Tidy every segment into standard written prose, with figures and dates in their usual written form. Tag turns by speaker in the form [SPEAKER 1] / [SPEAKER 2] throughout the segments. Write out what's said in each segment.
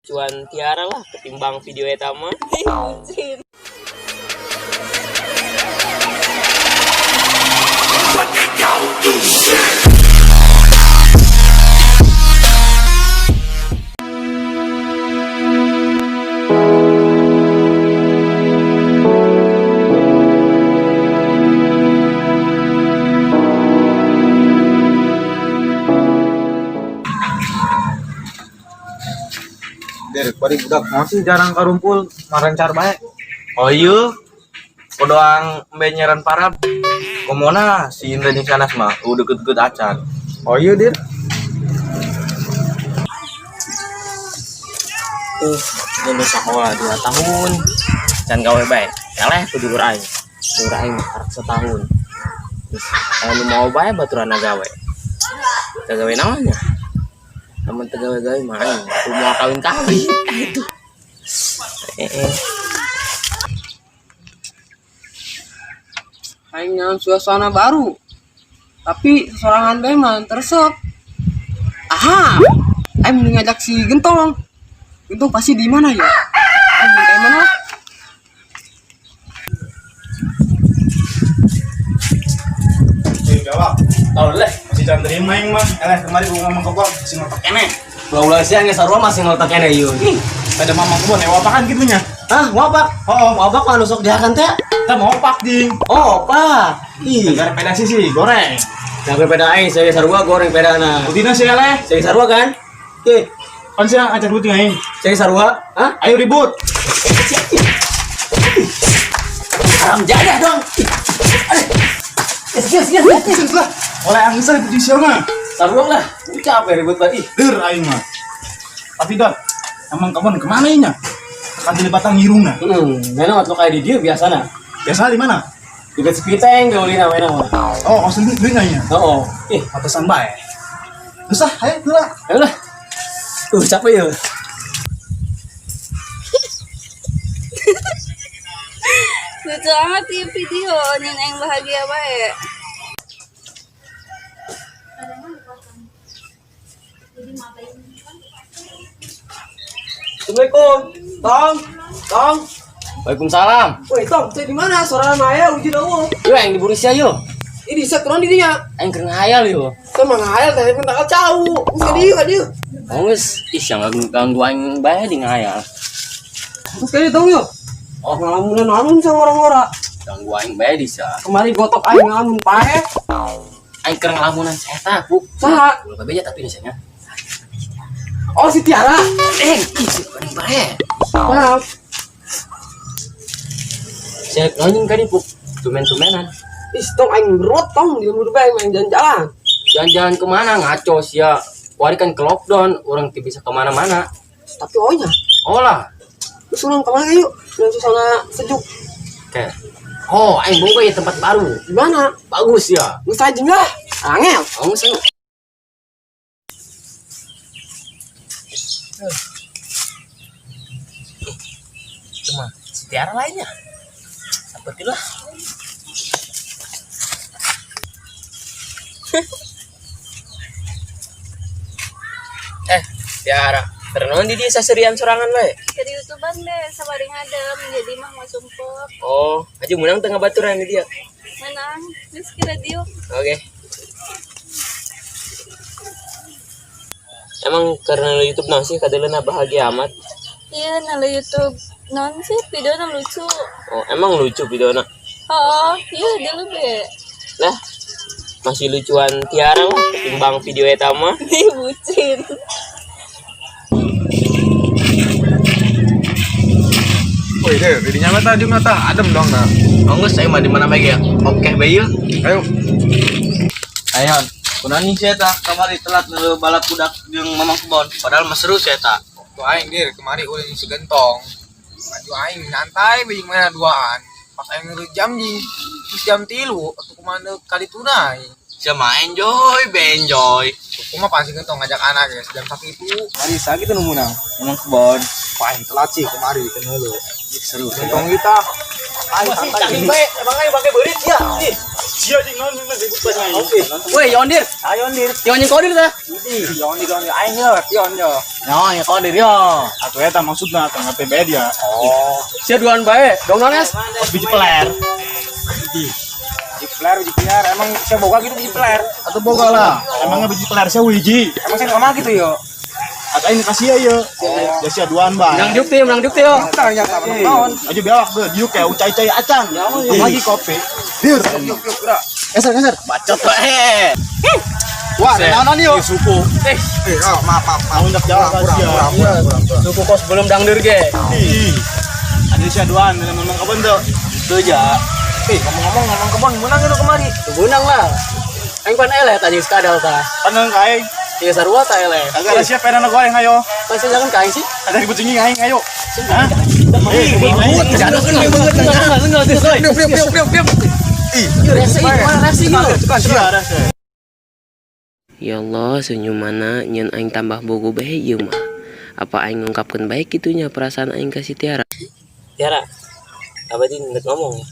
[SPEAKER 1] Cuan Tiara lah ketimbang video eta mah.
[SPEAKER 2] Bucin.
[SPEAKER 3] Dari bari budak masih jarang karumpul, marancar bae.
[SPEAKER 4] Oh iya, kodoang benyeran parab. Komona si Indra jeung Sanas mah udah deket-deket acan.
[SPEAKER 3] Oh iya, Dir.
[SPEAKER 1] Tuh, lulus sekolah 2 tahun. Can gawe bae. Eleh ku dulur aing. Dulur aing karek setahun. Terus anu mau bae baturan gawe. Teu gawe naonnya? Lamun teu gawe-gawe mah aing kudu moal kawin-kawin. Itu.
[SPEAKER 5] Aing nyaman suasana baru. Tapi sesorangan bae mah teresep. Aha. Aing mending ngajak si Gentong. Gentong pasti di mana ya? Aing mending kayak mana lah?
[SPEAKER 3] Jawab.
[SPEAKER 6] Tahu leh.
[SPEAKER 3] Masih jangan terima aing mah. Eleh kemarin gua ngomong ke gua masih ngotak kene.
[SPEAKER 6] Ulah-ulah sih hanya sarua masih ngotak kene ieu.
[SPEAKER 3] Ada mamang kebon ya wapakan gitu nya.
[SPEAKER 6] Hah, wabak?
[SPEAKER 3] Oh,
[SPEAKER 6] Wabak mah nu sok dihakan teh.
[SPEAKER 3] kita mau opak ding.
[SPEAKER 6] Oh, opak. Ih,
[SPEAKER 3] Negara peda sih sih goreng.
[SPEAKER 6] jangan peda aing, saya sarua goreng pedana.
[SPEAKER 3] Utina sih eleh.
[SPEAKER 6] Saya sarua kan? Oke,
[SPEAKER 3] Kan sih acar ribut aing.
[SPEAKER 6] saya sarua. Hah?
[SPEAKER 3] Ayo ribut.
[SPEAKER 6] Haram jadah dong. Yes, yes, yes, yes.
[SPEAKER 3] Lah, oleh angsa ribut di siapa mah.
[SPEAKER 6] Sarua lah. Ucap ya ribut banget. Ih,
[SPEAKER 3] Der aing mah. Tapi Don, emang kebon kemana inya? Kan di batang ngirungna.
[SPEAKER 6] Memang waktu kayak di dia biasana.
[SPEAKER 3] Biasa di mana?
[SPEAKER 6] Di bet sepiteng gaulina mana mah.
[SPEAKER 3] Oh, kau sendiri duitnya inya.
[SPEAKER 6] Oh, ih,
[SPEAKER 3] Pantesan bae. Terus ah, ayo lah.
[SPEAKER 6] ayo lah. Capek ya.
[SPEAKER 2] Lucu amat ya video nyen aing bahagia bae.
[SPEAKER 5] Assalamualaikum. Tong. Tong.
[SPEAKER 1] Waalaikumsalam.
[SPEAKER 5] Woi, Tong, saya di mana? Suara Maya uji dong.
[SPEAKER 1] Yo aing di Borussia yo.
[SPEAKER 5] Ini set kurang di dinya.
[SPEAKER 1] Aing keur ngahayal yo.
[SPEAKER 5] Saya mah ngahayal tapi pun tak kacau. Terus ka dieu, ka dieu.
[SPEAKER 1] Oh geus, ih yang ganggu aing bae di ngahayal.
[SPEAKER 5] Terus ka dieu tong yo.
[SPEAKER 1] Oh.
[SPEAKER 5] Ngalamunan alun sama orang-orang.
[SPEAKER 1] Ganggu aing bae di sia.
[SPEAKER 5] Kemarin gotok aing ngalamun pae.
[SPEAKER 1] Aing keur ngalamunan saya tak, Buk.
[SPEAKER 5] Saha?
[SPEAKER 1] Ulah bebeja tapi nih nya.
[SPEAKER 5] Oh, si Tiara.
[SPEAKER 1] Eh, ih si paling bae.
[SPEAKER 5] Maaf.
[SPEAKER 1] Saya nonton kali, Buk. Tumen-tumenan.
[SPEAKER 5] Ih, tong aing berot tong di lembur bae main jalan-jalan.
[SPEAKER 1] Jalan-jalan kemana ngaco sia. Wari kan ke lockdown, orang tidak bisa kemana-mana.
[SPEAKER 5] Tapi oh nya.
[SPEAKER 1] Oh lah,
[SPEAKER 5] Terus ulang kemana yuk? Dengan suasana sejuk.
[SPEAKER 1] kayak oh, aing boga ya tempat baru.
[SPEAKER 5] Di mana?
[SPEAKER 1] Bagus ya.
[SPEAKER 5] Geus anjing lah. Angel.
[SPEAKER 1] Oh, saya cuma si Tiara lainnya. Sepertilah. Tiara, ternon di dia saserian sorangan bae.
[SPEAKER 2] Dari YouTubean deh sabari ngadem jadi mah mau sumpek.
[SPEAKER 1] Oh, aja menang tengah baturan di dia.
[SPEAKER 2] Menang. Geus kira dieu.
[SPEAKER 1] Oke. Emang karena YouTube nang sih kadelena bahagia amat.
[SPEAKER 2] Iya, nalo YouTube non sih video na lucu.
[SPEAKER 1] Oh, emang lucu videona.
[SPEAKER 2] Oh, iya dulu be.
[SPEAKER 1] Lah, masih lucuan Tiara lah ketimbang video eta mah.
[SPEAKER 2] Ih, bucin.
[SPEAKER 3] Woi, Dir, didinya mah tadi mah tah adem dong nah.
[SPEAKER 4] Oh geus aing mah di mana bae ya? Oke bae yeuh.
[SPEAKER 3] Ayo.
[SPEAKER 4] Ayon, kunaon nih sia ta kamari telat nu balap budak jeung Mamang Kebon. Padahal mah seru sia ta.
[SPEAKER 3] Tuh aing Dir, kemari ulin si Gentong. Maju aing nyantai bejing mana duaan. Pas aing ngeureut jam jing, terus jam 3 atuh kumaha kali tunai.
[SPEAKER 4] Sia mah enjoy, be enjoy.
[SPEAKER 3] Kumaha pan si Gentong ngajak anak guys jam 1 itu.
[SPEAKER 6] Mari sakit nu menang.
[SPEAKER 4] Mamang Kebon.
[SPEAKER 3] Wah, aing telat sih kemari keneu lu.
[SPEAKER 4] Seru.
[SPEAKER 3] Gentong kita. Aing santai.
[SPEAKER 6] Cangking bae, emang aing pakai beurit ya. Ih.
[SPEAKER 7] Sia jeung naon jeung ribut bae aing.
[SPEAKER 6] Woi, Yondir.
[SPEAKER 7] Ayo Dir.
[SPEAKER 6] Yon yang kodir tah.
[SPEAKER 7] Yon di yon aing yo, pion yo.
[SPEAKER 6] Yo, yang kodir yo.
[SPEAKER 7] Atuh eta maksudna tengah PB dia.
[SPEAKER 6] Oh. Sia duaan bae. Dong naon es?
[SPEAKER 7] Kos biji peler.
[SPEAKER 3] Biji peler, biji peler. Emang saya boga gitu biji peler.
[SPEAKER 7] Atau boga lah. Emangnya biji peler saya wiji.
[SPEAKER 3] Emang saya ngomong gitu yo.
[SPEAKER 7] Atau ini kasih ya yo. Ya sia duaan bae.
[SPEAKER 6] Menang diuk teh, menang diuk teh yo.
[SPEAKER 3] Kita yang sama naon.
[SPEAKER 7] Aja biawak deh, diuk kayak ucai-cai acan. Lagi kopi. Dir.
[SPEAKER 3] Yuk, yuk, gerak.
[SPEAKER 5] Geser, geser.
[SPEAKER 6] Bacot bae.
[SPEAKER 7] Wah, naon yo? Suku.
[SPEAKER 6] Eh,
[SPEAKER 3] Eh, oh, maaf, maaf, maaf.
[SPEAKER 7] Tanggung jawab
[SPEAKER 3] Kurang,
[SPEAKER 7] sia.
[SPEAKER 3] kurang, kurang, kurang, kurang.
[SPEAKER 6] suku kos belum dangdur ge.
[SPEAKER 7] Ih. Ada sia duaan dengan memang kebon tuh.
[SPEAKER 6] Itu ya.
[SPEAKER 3] Eh, ngomong-ngomong, ngomong kebon, menang gitu kemari.
[SPEAKER 6] Benang lah. Aing pan eleh tadi sekadal tah.
[SPEAKER 7] Paneng ka aing.
[SPEAKER 6] Iya sarua tah eleh.
[SPEAKER 7] Kagak ada siapa yang goreng ayo.
[SPEAKER 6] Pasti jangan ka aing sih.
[SPEAKER 7] Ada ribut tinggi aing ayo. Hah? Eh, ribut aing.
[SPEAKER 3] Piu, piu, piu, piu, piu.
[SPEAKER 7] Ih,
[SPEAKER 6] Rese mana rese gitu.
[SPEAKER 7] sia rese.
[SPEAKER 1] Ya Allah, senyumana nyen aing tambah bogo bae ieu mah. Apa aing ngungkapkeun bae kitunya perasaan aing ka si Tiara. Tiara, apa di ndek ngomong ya?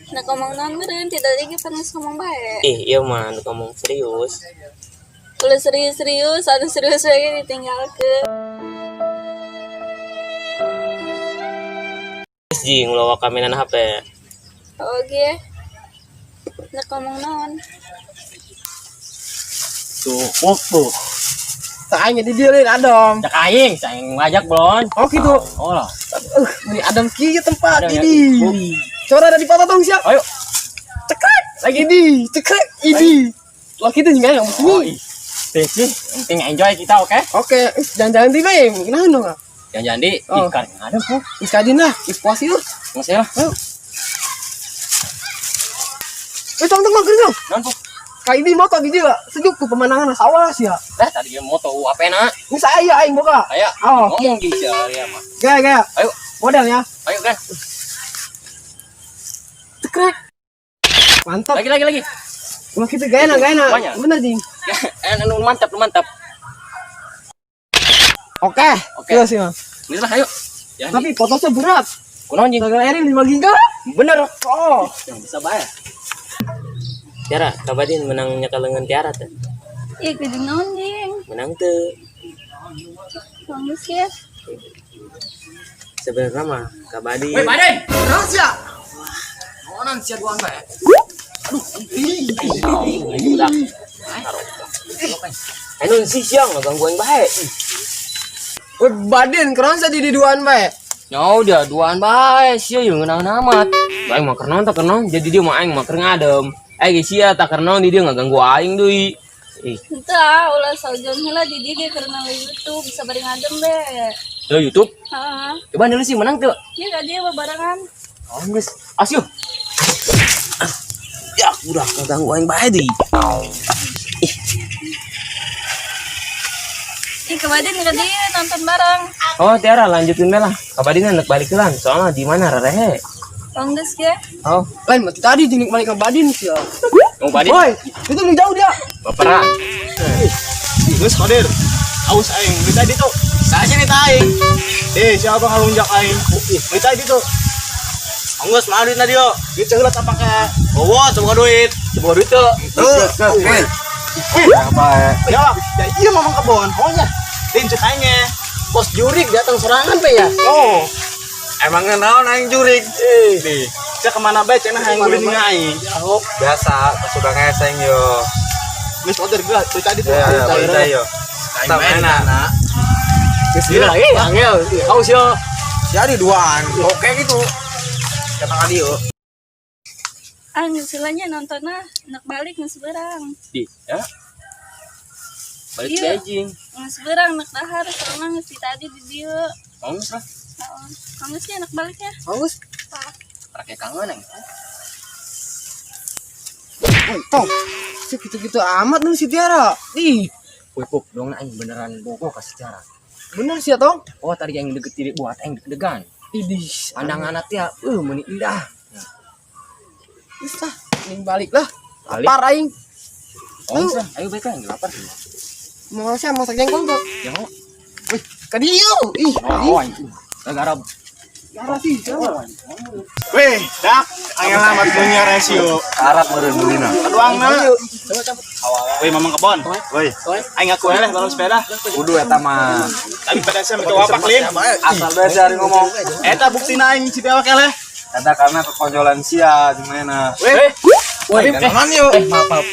[SPEAKER 2] Nak ngomong naon meureun tidak lagi panas ngomong bae.
[SPEAKER 1] Ih, iya mah ndek ngomong serius.
[SPEAKER 2] Ulah serius-serius, anu serius wae ditinggalkeun.
[SPEAKER 1] Geus jing ulah waka mainan HP.
[SPEAKER 2] Oke. Nak ngomong naon?
[SPEAKER 7] Tuh, wok tuh.
[SPEAKER 5] Tak aing di dia lain Adam.
[SPEAKER 6] Cak aing, saya ngajak belon.
[SPEAKER 5] Oh gitu.
[SPEAKER 6] Oh lah.
[SPEAKER 5] Ini Adam kieu tempat
[SPEAKER 6] Adam ya.
[SPEAKER 5] ini. Coba ada di foto dong siap.
[SPEAKER 6] Ayo.
[SPEAKER 5] Cekrek. Lagi di, cekrek ini. Lah kita juga yang sini.
[SPEAKER 6] Sih, penting enjoy kita, oke?
[SPEAKER 5] Oke, jangan-jangan tiba ya, kenapa dong?
[SPEAKER 6] Jangan-jangan di
[SPEAKER 5] Oh.
[SPEAKER 6] ikan ada kok.
[SPEAKER 5] Is kajin lah, is puas itu.
[SPEAKER 6] Nggak lah.
[SPEAKER 5] Ayo. Eh, tong tong tong dong.
[SPEAKER 6] Non, Puk.
[SPEAKER 5] Kayak ini motor di dia, sejuk tuh pemandangan sawah sih ya.
[SPEAKER 6] Lah tadi dia moto apa nak?
[SPEAKER 5] Ini saya aing boga.
[SPEAKER 6] Ayo.
[SPEAKER 5] Oh.
[SPEAKER 6] Ngomong gitu ya, mah.
[SPEAKER 5] Gaya gaya.
[SPEAKER 6] Ayo.
[SPEAKER 5] Modal ya.
[SPEAKER 6] Ayo kan.
[SPEAKER 5] Cekrek. Mantap.
[SPEAKER 6] Lagi lagi lagi.
[SPEAKER 5] Wah gitu gaya nak gaya nak.
[SPEAKER 6] Banyak.
[SPEAKER 5] Bener jing.
[SPEAKER 6] Eh, anu mantap, lu mantap.
[SPEAKER 5] Oke.
[SPEAKER 6] Oke.
[SPEAKER 5] Iya sih mas.
[SPEAKER 6] Ini lah, ayo. Jangan
[SPEAKER 5] Tapi fotonya berat.
[SPEAKER 6] kunaon jing?
[SPEAKER 5] Gagal Erin 5 giga.
[SPEAKER 6] Bener.
[SPEAKER 5] Oh.
[SPEAKER 6] Yang bisa bayar.
[SPEAKER 1] Tiara, kabadin menang nyekal lengan Tiara teh.
[SPEAKER 2] Ih, kudu naon jing?
[SPEAKER 1] Menang teu.
[SPEAKER 2] Bagus ya.
[SPEAKER 1] Sebenarnya mah kabadin.
[SPEAKER 6] Woi, Baden.
[SPEAKER 5] Terus ya.
[SPEAKER 6] Onan sia duaan bae.
[SPEAKER 1] Budak. Anu sih siang ngagangguan bae.
[SPEAKER 5] Woi Badin, keren sih di duaan bae.
[SPEAKER 1] Nyau dia duaan bae sia ieu ngeunang amat. Aing mah keur naon tak keur naon jadi dia mah aing mah keur ngadem. Aing ge sia tak keur naon di dia ngaganggu aing deui. Ih,
[SPEAKER 2] Henteu ah, ulah saujon heula di dieu ge keur nang YouTube bisa bari ngadem be.
[SPEAKER 1] lo YouTube.
[SPEAKER 2] Heeh.
[SPEAKER 1] Coba dulu sih menang tuh.
[SPEAKER 2] Ieu ka dieu babarengan.
[SPEAKER 1] Oh, geus. Asyuh. Ya, udah ngaganggu aing bae deui.
[SPEAKER 2] Ih, kemarin ka dieu nonton bareng.
[SPEAKER 1] Oh, Tiara lanjutin bae lah. Kabadin hendak balik lah, soalnya di mana rerehe.
[SPEAKER 2] Oh, geus ge.
[SPEAKER 1] Oh,
[SPEAKER 5] Lain mati tadi jing balik ke Badin sih ya.
[SPEAKER 1] mau Badin.
[SPEAKER 5] Woi, itu lebih jauh dia.
[SPEAKER 1] Baperan.
[SPEAKER 7] Geus kodir. Aus aing, beli tadi tuh.
[SPEAKER 6] Saya sini aing.
[SPEAKER 7] Eh, siapa ngalunjak aing? Beli tadi tuh.
[SPEAKER 4] Anggus mah duitna dio.
[SPEAKER 7] Duit heula tak pake.
[SPEAKER 4] Bawa coba duit.
[SPEAKER 6] Coba duit tuh.
[SPEAKER 3] Apa?
[SPEAKER 7] Ya, ya iya mamang kebon. Oh nya. Din cek aingnya.
[SPEAKER 6] Pos jurik datang serangan pe ya.
[SPEAKER 7] Oh,
[SPEAKER 4] Emangnya naon aing jurik?
[SPEAKER 7] eh. Nih, cek kemana bae cenah aing beli ning aing.
[SPEAKER 3] Biasa, pas udah ngeseng yo.
[SPEAKER 7] Geus order geus beli tadi tuh.
[SPEAKER 3] Ya, ya, beli tadi yo. Sama enak.
[SPEAKER 6] Gila, eh, angel. Haus yo.
[SPEAKER 3] Jadi duaan. Oke gitu. Kata kali yo.
[SPEAKER 2] Ah, geus heula nya nonton ah, nak balik geus beurang.
[SPEAKER 1] Di, ya. Balik
[SPEAKER 2] Iya.
[SPEAKER 1] Beijing.
[SPEAKER 2] Geus beurang nak dahar soalnya geus di tadi di dieu.
[SPEAKER 1] Oh, geus lah.
[SPEAKER 2] Heeh. Geus nya nak balik ya.
[SPEAKER 5] Bagus.
[SPEAKER 1] Pakai kangen aing.
[SPEAKER 5] Woi, tong. Sih gitu-gitu amat lu si Tiara. Ih,
[SPEAKER 1] Woi, Puk, dong aing beneran bogo kasih Tiara.
[SPEAKER 5] bener sih ya, Tong.
[SPEAKER 1] Oh, tadi yang deket diri buat aing deg-degan.
[SPEAKER 5] Idih,
[SPEAKER 1] Pandangan tia, meuni indah.
[SPEAKER 5] Geus lah, mending balik lah.
[SPEAKER 1] Balik.
[SPEAKER 5] Lapar aing.
[SPEAKER 1] Oh, geus lah. Ayo baik aing lapar.
[SPEAKER 5] Mau saya masak jengkol tuh.
[SPEAKER 1] Ya,
[SPEAKER 5] Wih, ka dieu. Ih,
[SPEAKER 1] oh, aing. Gara-gara
[SPEAKER 7] Weh, dak, angel amat punya resio.
[SPEAKER 4] Arab meureun meulina.
[SPEAKER 7] Kaduangna. Weh, mamang kebon.
[SPEAKER 4] Woi,
[SPEAKER 7] Aing ngaku eleh baru sepeda.
[SPEAKER 4] kudu eta mah.
[SPEAKER 7] Tapi pada saya make wapak lim.
[SPEAKER 4] Asal bae sih hari ngomong.
[SPEAKER 7] Eta buktina aing si biawak eleh.
[SPEAKER 4] Eta karena kekonyolan sia gimana.
[SPEAKER 7] Weh,
[SPEAKER 6] Woi,
[SPEAKER 3] Jangan yuk.
[SPEAKER 6] Maaf, maaf.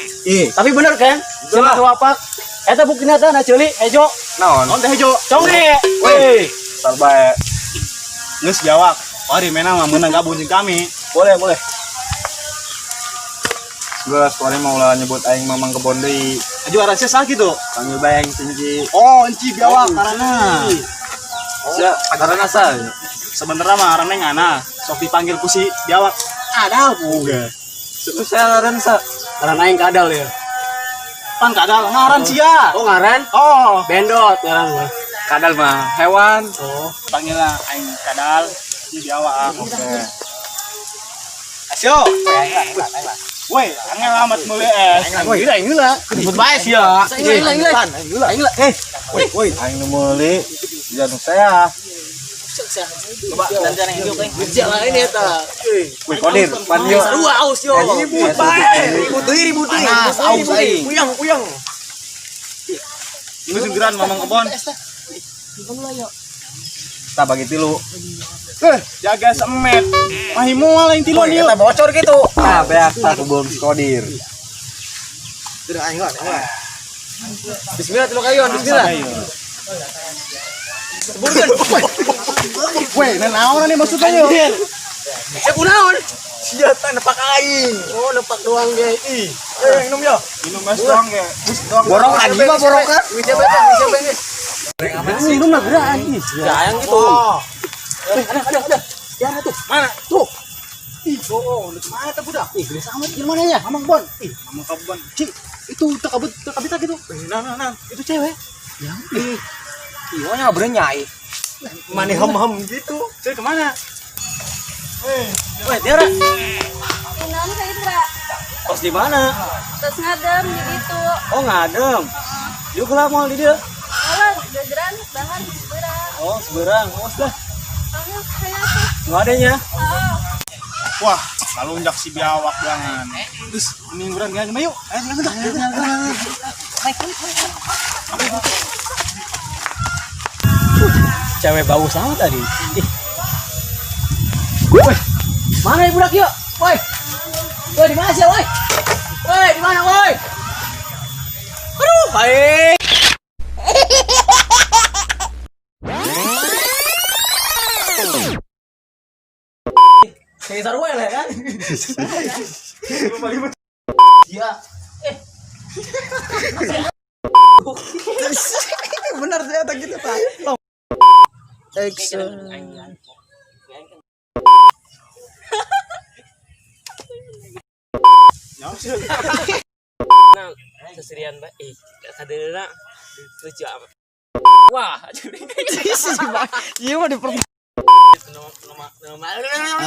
[SPEAKER 6] Tapi bener kan? Siapa tuh wapak? Eta buktina teh na ceuli hejo.
[SPEAKER 4] Naon?
[SPEAKER 7] naon teh hejo?
[SPEAKER 6] Congre. Woi.
[SPEAKER 4] Asal bae.
[SPEAKER 7] Geus biawak. Mari menang mah meunang gabung jeung kami.
[SPEAKER 6] Boleh, boleh.
[SPEAKER 4] Geus kuari mau ulah nyebut aing mamang kebon deui.
[SPEAKER 7] Aju aran sia saha kitu?
[SPEAKER 4] Panggil bae aing Cinci.
[SPEAKER 7] Oh, enci biawak karena.
[SPEAKER 4] Sia karena sa.
[SPEAKER 7] Sebenarnya mah arane ngana, sok dipanggil ku si biawak. Ada boga.
[SPEAKER 4] Terus saya ngaran sa.
[SPEAKER 6] Ngaran aing kadal ya.
[SPEAKER 7] Pan kadal ngaran sia.
[SPEAKER 6] Oh, ngaran?
[SPEAKER 7] Oh,
[SPEAKER 6] Bendot ngaran mah.
[SPEAKER 4] Kadal mah hewan.
[SPEAKER 6] Oh.
[SPEAKER 7] panggil lah aing kadal si biawak.
[SPEAKER 4] Oke.
[SPEAKER 7] Asyo. Woi, angel amat meuli es.
[SPEAKER 6] Woi, aing heula.
[SPEAKER 3] Ribut bae sih ya.
[SPEAKER 5] Aing heula, aing heula. Aing heula.
[SPEAKER 4] Woi, woi, aing nu meuli. Jangan saya.
[SPEAKER 6] Coba gantian yang hidup, Kerja lain eta.
[SPEAKER 4] Woi, kodir, pan yo.
[SPEAKER 6] Sarua aus yo.
[SPEAKER 4] Ribut bae.
[SPEAKER 3] Ribut deui, ribut deui.
[SPEAKER 4] Panas, aus aing.
[SPEAKER 3] Puyeng, puyeng.
[SPEAKER 7] Geus singgeran mamang kebon.
[SPEAKER 4] Tak bagi tilu.
[SPEAKER 7] Jaga semet. Mahi moal aing tiluan ieu.
[SPEAKER 3] Eta bocor gitu.
[SPEAKER 4] Ah, beak tak kebon si kodir.
[SPEAKER 3] Sudah aing lah, aing lah. Bismillah tilu kayon, bismillah. Seburkeun.
[SPEAKER 7] Weh, naon nih maksudnya yo?
[SPEAKER 6] Sia kunaon?
[SPEAKER 3] Senjata nepak aing.
[SPEAKER 6] Oh, nepak doang ge. Ih.
[SPEAKER 3] Ayo minum yo.
[SPEAKER 7] Minum es doang ge. Es doang.
[SPEAKER 4] Borong lagi mah borokan.
[SPEAKER 3] Wih siapa bang, wih siapa ini?
[SPEAKER 6] Minum lah gerak ih.
[SPEAKER 3] Sayang gitu.
[SPEAKER 6] Ada. Tiara tuh.
[SPEAKER 7] Mana?
[SPEAKER 6] Tuh.
[SPEAKER 7] Ih, oh, lu kemana tuh budak?
[SPEAKER 6] Ih, gelis amat gimana ya?
[SPEAKER 7] Mamang Bon. Ih, mamang kebon. Ci, itu tekabut tekabita gitu. Nah, itu cewek.
[SPEAKER 3] Ih, nya berenyai. Mani hem-hem gitu.
[SPEAKER 7] Cewek kemana?
[SPEAKER 6] Woi, Tiara.
[SPEAKER 2] Naon ka Indra?
[SPEAKER 6] Kos di mana?
[SPEAKER 2] Terus ngadem di ditu.
[SPEAKER 6] Oh, ngadem. Yuk lah mau di dia.
[SPEAKER 2] Malah gegeran bahan seberang.
[SPEAKER 6] Oh, seberang. Awas lah.
[SPEAKER 2] Kamu kayak apa?
[SPEAKER 6] Nggak adanya.
[SPEAKER 2] Oh.
[SPEAKER 7] Wah, kalunjak si biawak jangan. Terus mingguran gak yuk. Ayo, ayo, ayo.
[SPEAKER 6] Cewek bau sama tadi. Ih. Woi. Mana ibu budak yuk? Woi. Woi, di mana sih, woi? Woi, di mana, woi? Aduh, baik. Kayak sarua lah kan? Iya.
[SPEAKER 5] Benar ternyata gitu, Pak. Action.
[SPEAKER 1] Nah, seserian bae. Eh, kadeuna lucu amat. Wah,
[SPEAKER 5] Iya mah diper.
[SPEAKER 1] Nama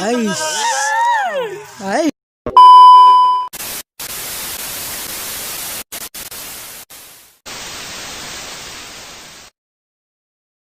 [SPEAKER 5] Ais. Ais.